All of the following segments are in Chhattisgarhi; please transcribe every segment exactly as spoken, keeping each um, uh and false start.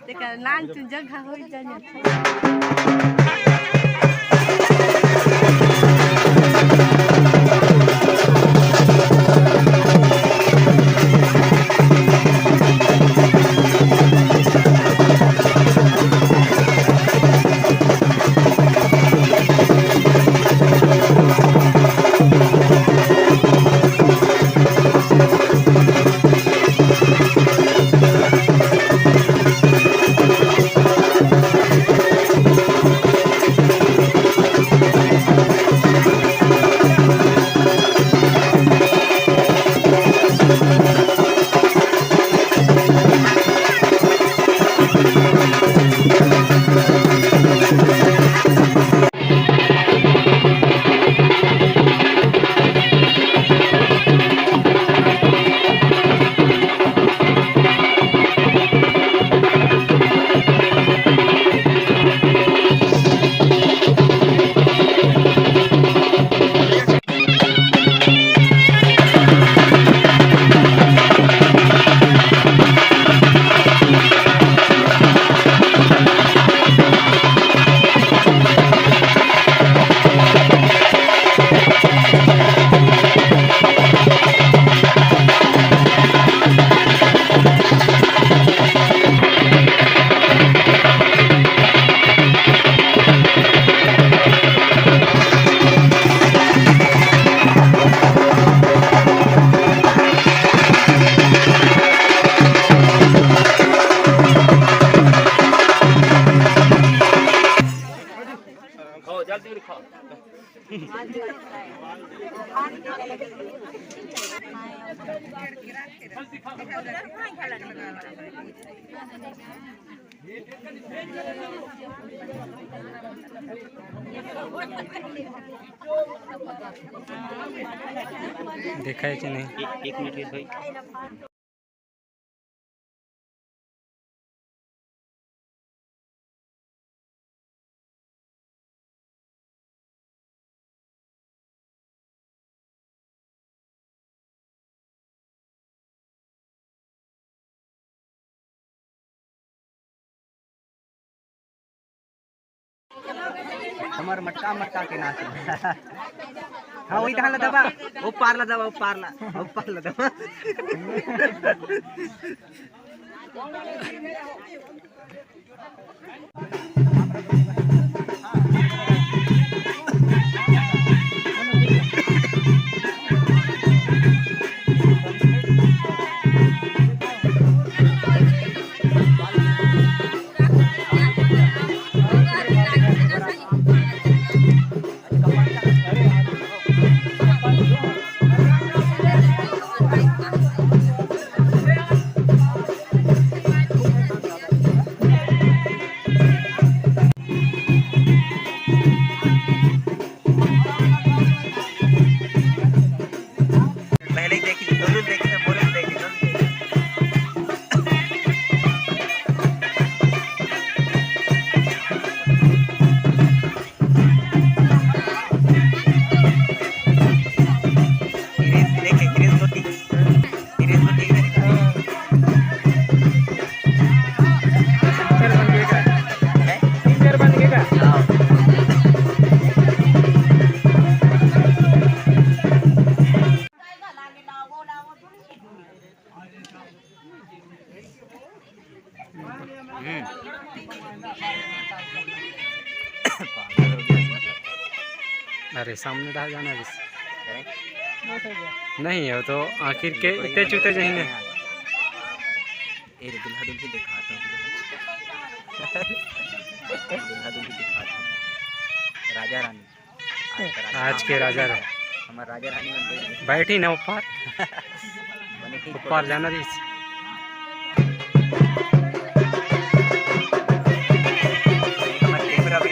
तेकर नाम चुन जगह होई जाने। खाओ, जल्दी खाओ। देखा है कि नहीं? एक, एक मिनट भाई। हमर मटका मटका के नाच। हाँ, वही धान ला दबा, वो पार ला दबा, वो पार ला, वो पार ला दबा। पहले ही देखी, दोनों देखी ना, बोले देखी, दोनों देखी। गिरीश, देखे, गिरीश को टी-, गिरीश को टी-, टीचर बन गए का? हैं? टीचर बन गए का? हाँ। हम्म। अरे, सामने डाल जाना है बस। नहीं, वो तो आखिर के इतने चूते चाहिए। ये दूल्हा दुल्हन दिखाता हूँ। दूल्हा दुल्हन दिखाता हूँ। राजा रानी। आज के राजा रानी। हमार राजा रानी मन बैठ गए। बैठी ना ऊपर। बने ठीक ऊपर जाना रही। हमार कैमरा भी।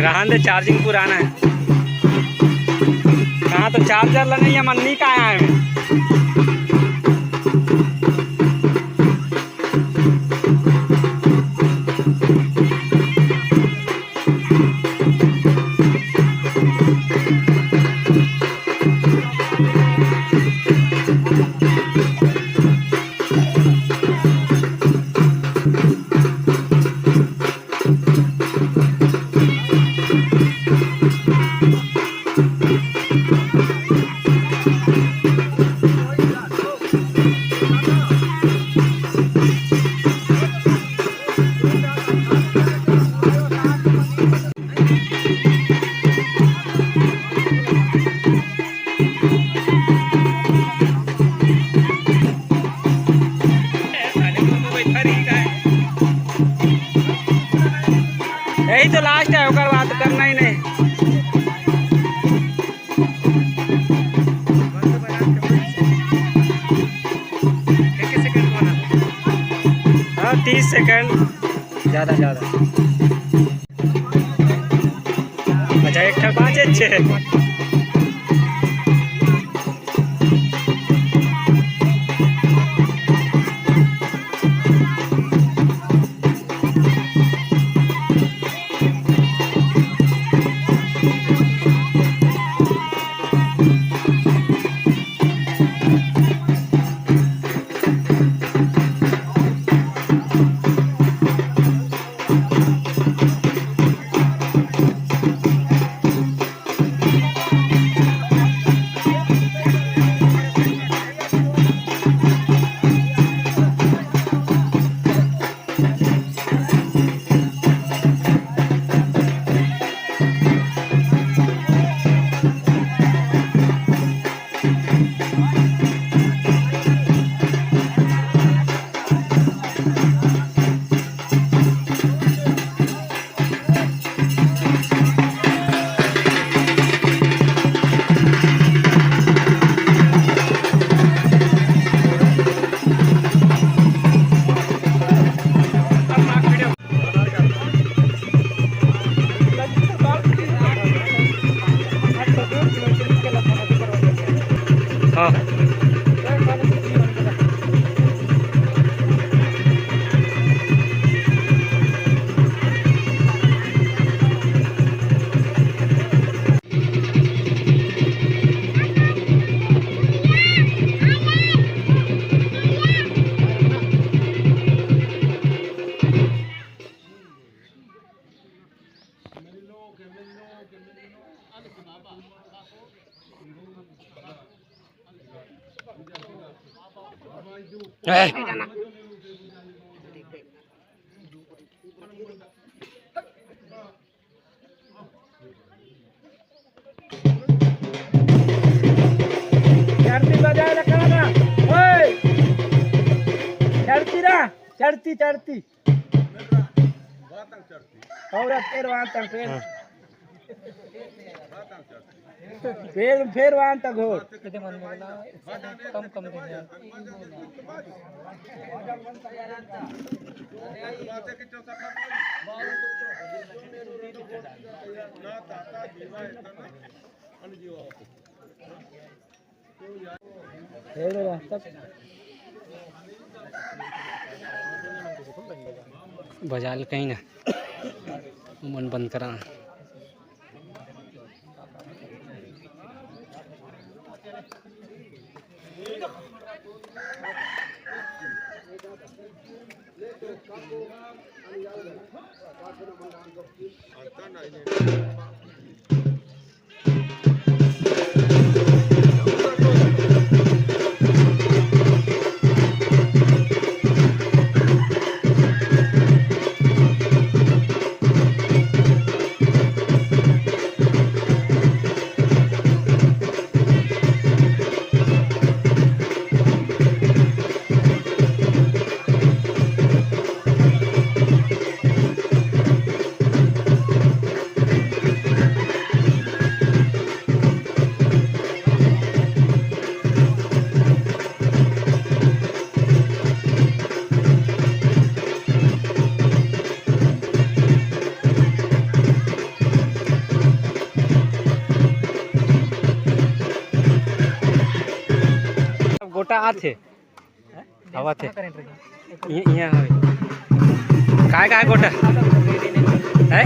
रहन दे, charging पुराना है। कहाँ तो charger ला नहीं है, मन नहीं कहाँ आए में। नहीं, नहीं। हाँ, तीस सेकंड। ज़्यादा, ज़्यादा। अच्छा, एक ठा बाँचे छे। हाँ। चढ़ती बजाए ला करा ना। ओए! चढ़ती ना, चढ़ती, चढ़ती। और अब फिर वहाँ तक, फिर। हाँ। फेर, फेर वान तक हो। कम, कम दे यार। बजा ले कहीं ना, मन बंद करा। अब गोटा आथे। आवत हे। इहाँ, इहाँ हवे। काय, काय गोटा? है?